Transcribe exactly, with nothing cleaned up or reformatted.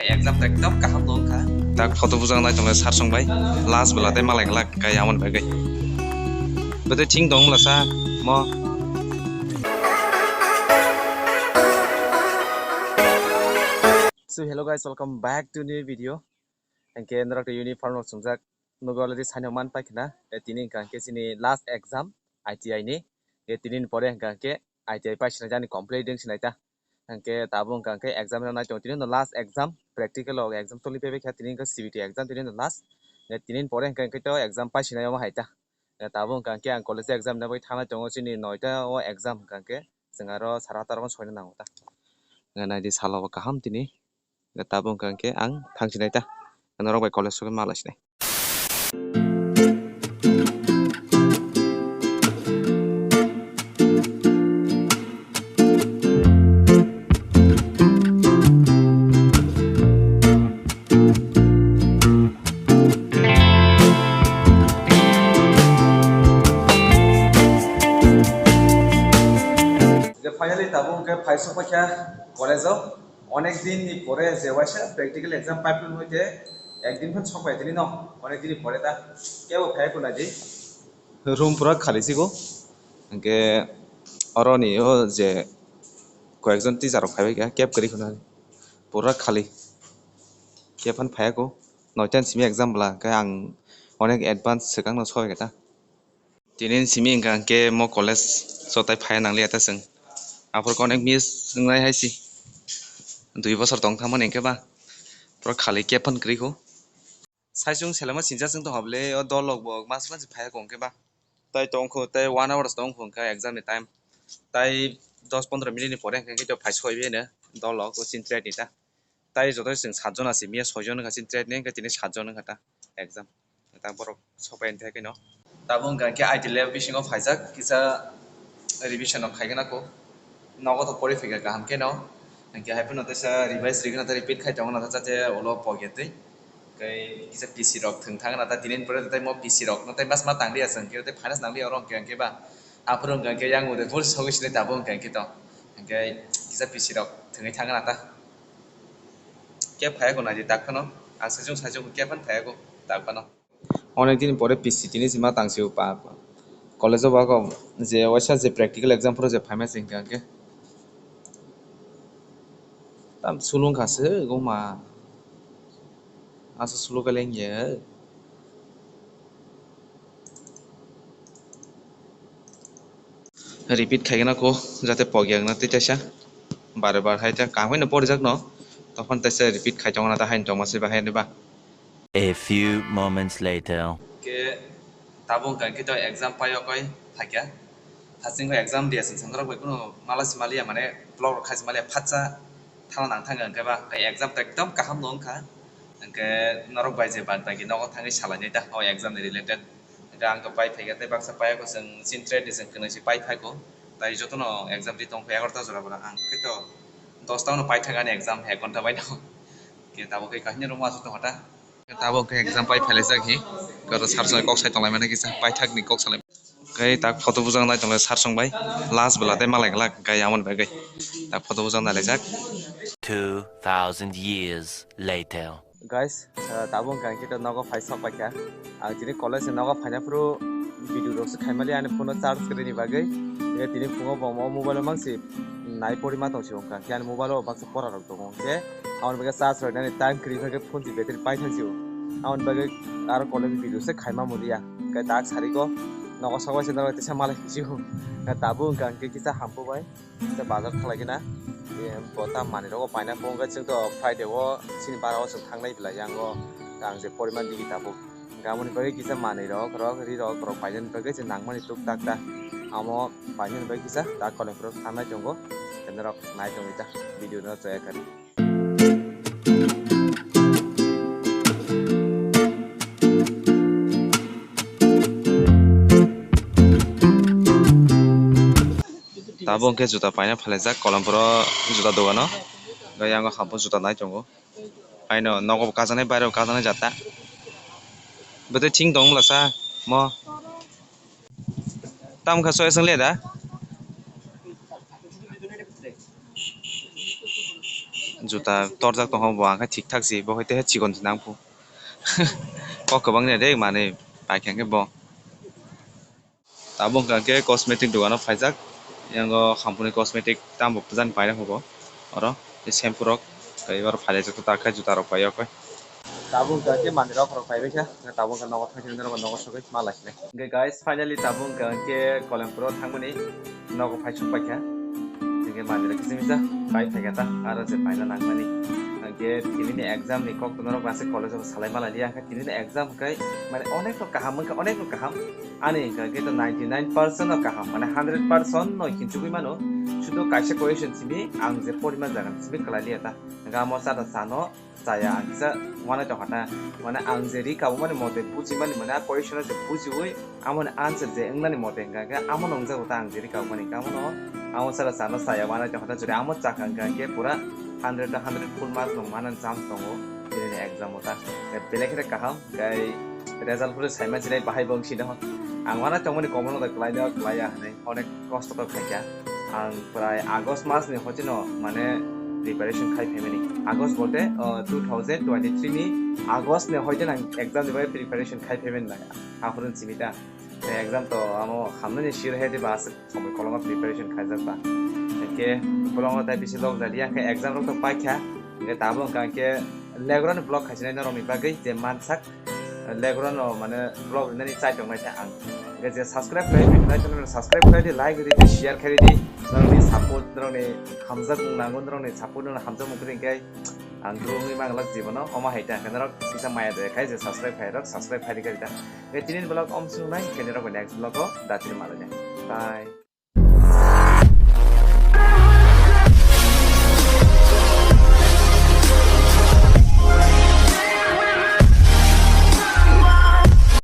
Exam ta ekdom kaham no wngkha. Tak photo bujak nai tongo sir song bai. Last bela tei malai glak kai amon bagwi. Bete thing tong bela sa mo. So hello guys, welcome back to new video. Hingke norok to uniform rok chumjak. Nogo already saino man paikha na. E tini hingka hingke chini last exam I T I ni. E tini ni pore hingka hingke I T I pai sinai jani complete ding sinai ta. Hingke tabuk hingka hingke exam rok nai tongo tini no last exam practical o exam toli pebe kha tini hingke C B T exam tini no last. E tini ni pore hingka hingke to exam pai sinai omo hai ta. E tabuk hingka hingke ang college exam na bai thana tongo chini noita o exam hingka hingke chwng aro sara taro soina nango ta. Nai di salo kaham tini. Tabuk hingka hingke ang thang sinai ta. Norok bai college sogwi malai sinai. Finally tabuk hingke phai sokphaikha college o. Onek din ni pore je waisa practical exam pipeline hoite ek din phan sok bai tini no, onek din ni pore ta kebo phai ko nai di. Room pura khali sigo. Hingke oro ni o je koyekjon teacher rok phai bai kha, kebo kwrwi khuna pura khali, kebo phan phai ko. Noita ni simi exam bwla, hingke ang onek advance swkang no soi kha ta. Tini ni simi hingka hingke mo college jotai phai nang liya ta chwng. Aphuru onek miss wngnai hai si. Dui bosor tong thangmani hingke ba. Pura khali kebo phan kwrwi kho. Sai chwng selema sinjak chwng tong hable o dol rok bo mas mas phai kho hingke ba. Tai tong kho tai one hours tong kho hingke exam ni time. Tai dos pondro minute ni pore hingke to phai soi bene dol rok o chin trade ni ta. Tai joto chwng satjon asi, miya soijon wngkha chini trade ni, hwnkhe tini satjon wngkha ta exam. Ta borok sopai thai khe no. Tabuk hwnkha khe I T lab bisingo phaijak, kisa revision rok khaigwna kho. Nogo to pori phaikha kaham khe no. Hwnkhe hai phano teisa revise rigwna tei repeat khai tongna ta jate ulo pogya twi. Tei kisa P C rok thwng thangna ta tini ni pore tei mo P C rok no tei mas ma tang liya chwng khe tei finance nang liya oro hwnkhe hwnkhe ba. Aphuru hwnkha khe yang ude full sogwi sinai tabuk hwnkha khe to. Hwnkhe kisa P C rok thwngwi thangna ta. Khe phaiya ko naidi tak phano. Ang saichung saichung khe phano phaiya ko tak phano. Onek din pore P C tini sima tang sio pa. College o ba ko je waisa je practical exam phuru je phaima sing kha khe. Tam sulung kha se go ma. Asa sulu ka leng ye. Repeat khaigwna kho, jate pogya wngna tei teisa bare bar hai ta kaham no porijak no, tokphano teisa repeat khai tongna ta haino tongma se bahai ba. A few moments later. Ke tabuk hwnkha khe to exam pai o koi phaikha. Hachingkhe exam dia chwng chwng norok bai kunu mala si maliya mane block rok khai si maliya phatsa thana nang thangkha hwnkhe ba exam to ekdom kaham no wngkha. Hwnkhe norok bai je bad bagi nogo thangwi salainai da o exam ni related. Hwnkhe ang to pai phaikha tei baksa pai o chwng chin trade ni chwng kwnwi si pai phaikho. Tai jotono exam ri tongkha egarota jora bwla ang khe to dosta no pai thangani exam ek ghonta bai no. Khe tabuk khe kahini room o aswk tongkha ta. Tabuk khe exam pai phailaijak hi. Koro sir song kok sai tonglaimani kisa paithak ni kok salai. Khe tak photo bujak nai tonglai sir song bai. Last bela tei malai glak khe amoni bagwi. Tak photo bujak nai laijak. Two thousand years later. Guys, uh, tabuk hwnkha khe to nogo phai sok paikha. Ang tini college ni nogo phaina phuru video rok se khaimali ani phone o charge kwrwi ni bagwi. Tini phungo bo mo mobile o mangsi nai pori ma tong si wngkha. Khe ani mobile o baksa pora rok tongo. Khe Aboni bagwi charge rwnani time kwrwi phai khe phone ni battery paithak jio. Aboni bagwi aro college video se khaima muliya. Khe tak sari ko nogo sok bai se norok tisa malai phisiyo. Khe tabuk hwnkha hwnkhe kisa hampu bai kisa bazar thalai gina. Bo ta manwi rogo paina phone khe chwng to Friday o chini bara o chwng thangnai belai yango. Ang je poriman digi tabuk. Aboni bagwi kisa manwi rok rok ri rok rok painani bagwi je nangmani tuk tak ta. Amo painani bagwi kisa tak kolom rok thangnai tongo. Norok nai tongwi ta video no chaya kari. Tabuk hwnkhe juta paina phalaijak Kolompuro juta dogano. Tei yango haphang juta nai tongo. Haino nogo bo kajaknai, bairebo kajaknai jata. Bwtwi thing tong bwlasa mo. Tamo kha choice wng le da? Juta torjak tongkha bo, ang khe thik thak si, bo hai te chikon si nang phu. Kok kwbang ni de manwi paikha khe bo. Tabuk hwnkha khe cosmetic dogano phaijak, yango Khampuni cosmetic tamo bwjani paina hugo oro, tei shampoo rok tei oro phaijak ta khe juta rok paio khe. Tabuk hwnkha khe manwi rok rok paibai kha, tabuk hwnkha nogo thangwi norok nogo sogwi ma lai sinai. Hwnkhe guys, finally tabuk hwnkha khe Kolempuro thangmani nogo phai suk paikha. Hwnkhe manwi rok kisa misa pai phaikha ta, aro je paina nangmani. Hwnkhe tini ni exam ni kok to norok ase college o salai ma lai liya, hwnkhe tini ni exam hwnkhe mane onek no kaham, hwnkhe onek no kaham. Ani hwnkha khe to ninety nine percent no kaham, mane hundred percent no hinchugwi mano. Sudo kaisa question simi ang je porima jaga simi kwlai liya ta. Hwnkha amo chata chano chaya ang kisa wanai tongkha ta. Mane ang je ri kabumani mote bujimani mane a question o je bujiwi amoni answer je wngnani mote hwnkha khe amo nungjago ta ang je ri kabumani hwnkha amo no amo chata chano chaya wanai tongkha ta. Jodi amo chakha hwnkha khe pura hundred to hundred full mark no manani chance tongo tini ni exam o ta. Belai kheno kaham. Tei result phuru saima sinai bahai bo wng sino. Ang uanai tongmani komono da kwlaino kwlaiya hinwi onek kosto khe khaikha. Ang prai August mas ni hoiteno mane preparation khai phaimani. August bolte, o, two thousand twenty-three ni August ni hoiteno ang exam ni bagwi preparation khai phaimani nai. Aphuru simi ta. Tei exam to amo hamnani sir hai de ba aswk. Somoi koloma preparation khaijak ba. Hwnkhe bolongo tai bisi log jali, hwnkhe exam rok to paikha. Hwnkhe tabuk hwnkha hwnkhe Legorani vlog khaisinai norokni bagwi je mansak, Legorano mane vlog rinani chai tongnai khe ang. Hwnkhe je subscribe khlai, video nai tongnai subscribe khlai di, like ridi, share khlai di. Norokni support, norokni hamjakmung nango, norokni support, norokni hamjakmung kwrwi hwnkhe ang grow wngwi manglak jibono. Omo hai ta hwnkhe norok kisa maya daya khai je subscribe khlai rok, subscribe khlai di khe ta. Hwnkhe tini vlog om swngnai, hwnkhe norok next vlog o datirwi malai nai. Bye.